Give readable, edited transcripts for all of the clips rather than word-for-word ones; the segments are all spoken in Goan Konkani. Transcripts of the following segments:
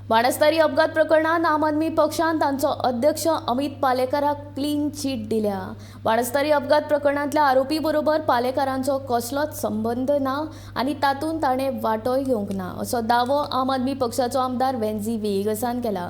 बाणस्तारी अपघात प्रकरणात आम आदमी पक्षान तांचो अध्यक्ष अमित पालेकाराक क्लीन चीट दिल्या. बाणस्तारी अपघात प्रकरणांतल्या आरोपी बरोबर पालेकारांचो कसलोच संबंद ना आनी तातूंत ताणें वांटोय घेवंक ना, असो दावो आम आदमी पक्षाचो आमदार वेन्झी व्हिएगसान केला.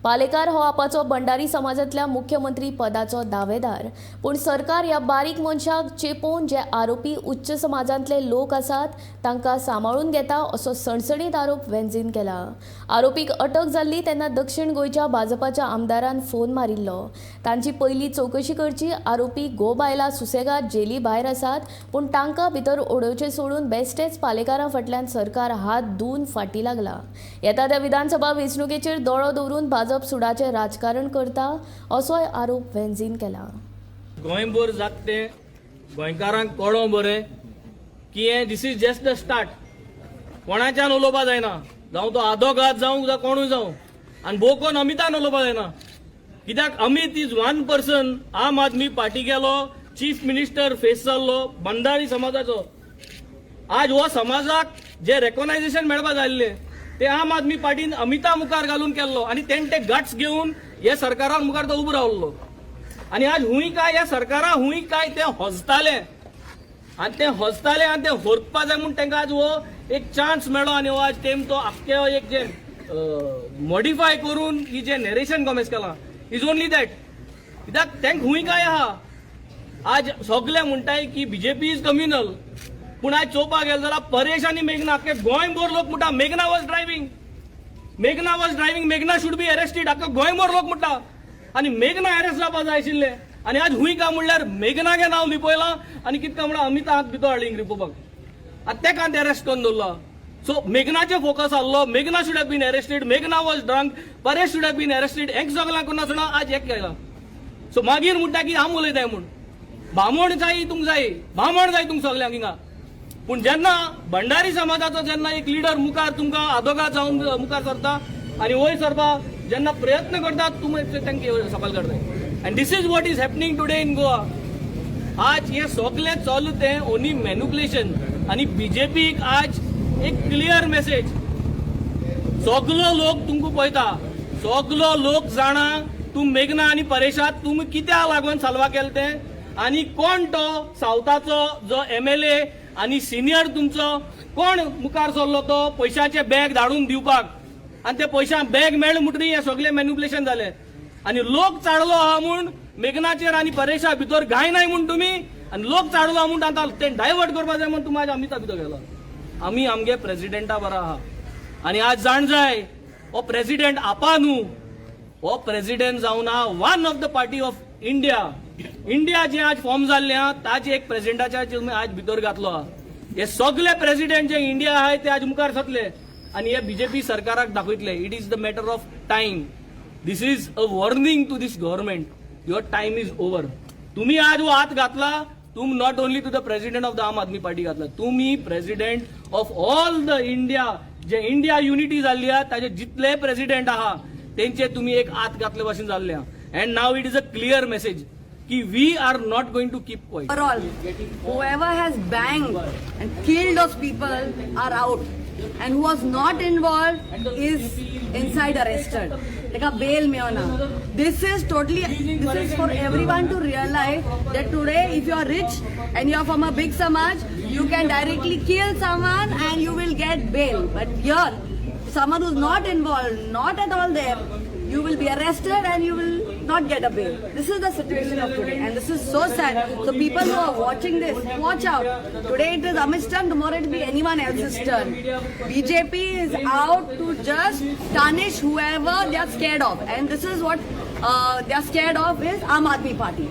पालेकार हो आपाचो भंडारी समाजांतल्या मुख्यमंत्री पदाचो दावेदार, पूण सरकार ह्या बारीक मनशाक चेपोवन जे आरोपी उच्च समाजांतले लोक आसात तांकां सांबाळून घेता, असो सणसणीत आरोप वेन्झीन केला. आरोपीक अटक जाल्ली तेन्ना दक्षिण गोंयच्या भाजपाच्या आमदारान फोन मारिल्लो. तांची पयली चवकशी करची. आरोपी घोव बायलां सुसेगाद जेली भायर आसात, पूण तांकां भितर उडोवचें सोडून बेश्टेच पालेकारां फाटल्यान सरकार हात धुवन फाटीं लागला. येता त्या विधानसभा वेंचणुकेचेर दोळो दवरून भाजप सुडाचें राजकारण करता, असोय आरोप वेन्झीन केला. गोंयभर जाता तें गोंयकारांक कळों बरें की हें this is just the start. कोणाच्यान उलोवपा जायना, जावं तो आदोगाद जावं, जावं कोणूय जावं, आनी भोव अमितान उलोवपा जायना, कित्याक अमित is one person. आम आदमी पार्टी गेलो, चीफ मिनिस्टर फेस जाल्लो बंधारी समाजाचो. आज हो समाजाक जे रेकॉग्नायझेशन मेळपा जाय आसलें ते आम आदमी पार्टीन अमिता मुखार घालून केल्लो आनी तेणें ते गट्स घेवन हे सरकारा मुखार तो उबो रावल्लो. आनी आज हुंय काय ह्या सरकारा हुंय काय ते हजताले आनी ते हजताले आनी ते व्हरपा जाय म्हूण तांकां आज हो एक चान्स मेळ्ळो. आनी हो आज तेम तो आख्खे एक जे मॉडिफाय करून ही जे नरेशन कॉमेस केलां is only that, कित्याक तांकां हुंय काय आहा. आज सगळे म्हणटाय की बीजेपी is communal, पूण आज चोवपाक गेले जाल्यार परेश आनी मेघना, आख्खे गोंयभर लोक म्हणटा मेघना was driving, मेघना was driving, मेघना should be arrested. आख्खा गोंयभर लोक म्हणटा आनी मेघना अरेस्ट जावपा जाय आशिल्लें. आनी आज हुंय काय म्हणल्यार मेघनागे नांव लिपयलां आनी कितें काय म्हणल्यार अमिता हात भितर हाडली लिपोवपाक. आतां तेका अरेस्ट करून दवरला. सो मेघनाचे फोकस आहलो, मेघना should have been arrested, मेघना was drunk, Paresh should have been arrested. हेंक सगळ्यांक नासतना आज एक केला. सो मागीर म्हणटा की हांव उलयताय म्हूण. बामण जाय तुमकां, जाय बामण जाय तुमकां सगल्यांक हिंगा, पूण जेन्ना भंडारी समाजाचो जेन्ना एक लिडर मुखार तुमकां आदोगाद जावन मुखार सरता आनी वयर सरपाक जेन्ना प्रयत्न करतात, तुमी तांकां सवाल करताय. And this is what is happening today in Goa. आज हे सगळें चलता तें ओनली मॅन्युपुलेशन. आनी बीजेपीक आज एक क्लियर मेसेज, सगलो लोक तुमकां पळयता, सगलो लोक जाणा तूं मेघना आनी परेशात तुमी कित्याक लागून साल्वा केलें तें आनी कोण तो सावथाचो जो एमएलए आनी सिनियर तुमचो कोण मुखार सरलो तो पयशाचे बॅग धाडून दिवपाक. आनी ते पयशां बॅग मेळ्ळें म्हणटकीर हें सगळें मॅन्युपुलेशन जालें आनी लोक चाडलो आहा म्हूण मेघनाचेर आनी परेशा भितर घाय नाय म्हूण तुमी आनी लोक चाडलो आहा म्हूण आतां ते डायवर्ट करपा जाय म्हूण तुमी आज अमिता भितर गेलो. आमी आमगे प्रेसिडेंटा बरो आहा आनी आज जाण जाय, हो प्रेसिडेंट आपा न्हू, हो प्रेसिडेंट जावन आहा one of the party of India. India जे आज फॉर्म जाल्ले आहा ताजे एक प्रेसिडेंटाच्या तुमी आज भितर घातलो आहा. हे सगळे प्रेसिडेंट जे इंडिया आहाय ते आज मुखार सरले आनी हे बीजेपी सरकाराक दाखयतले. It is the matter of time. This is a warning to this government. Your time is over. तुम्ही आज हो हात घातला, तुम not only to the president of the Aam Aadmi party घातला, तुम्ही president of all the India, J India unity जाल्ली आहा ताजे जितले प्रेसिडेंट आहा तेंचे तुम्ही एक हात घातले भाशेन जाल्ले आहा. And now it is a clear message की we are not going to keep quiet. Overall, whoever has banged and killed those people are out, and who was not involved is inside arrested. Like a bail मेळना. This is totally, this is for everyone to realize that today, if you are rich and you are from a big samaj, you can directly kill someone and you will get bail. But here, someone who's not involved, not at all there, you will be arrested and you will not get a bail. This is the situation of today, and this is so sad. So people who are watching this, watch out. Today it is Amit's turn, tomorrow it will be anyone else's turn. BJP is out to just tarnish whoever they are scared of, and this is what they are scared of is Aam Aadmi Party.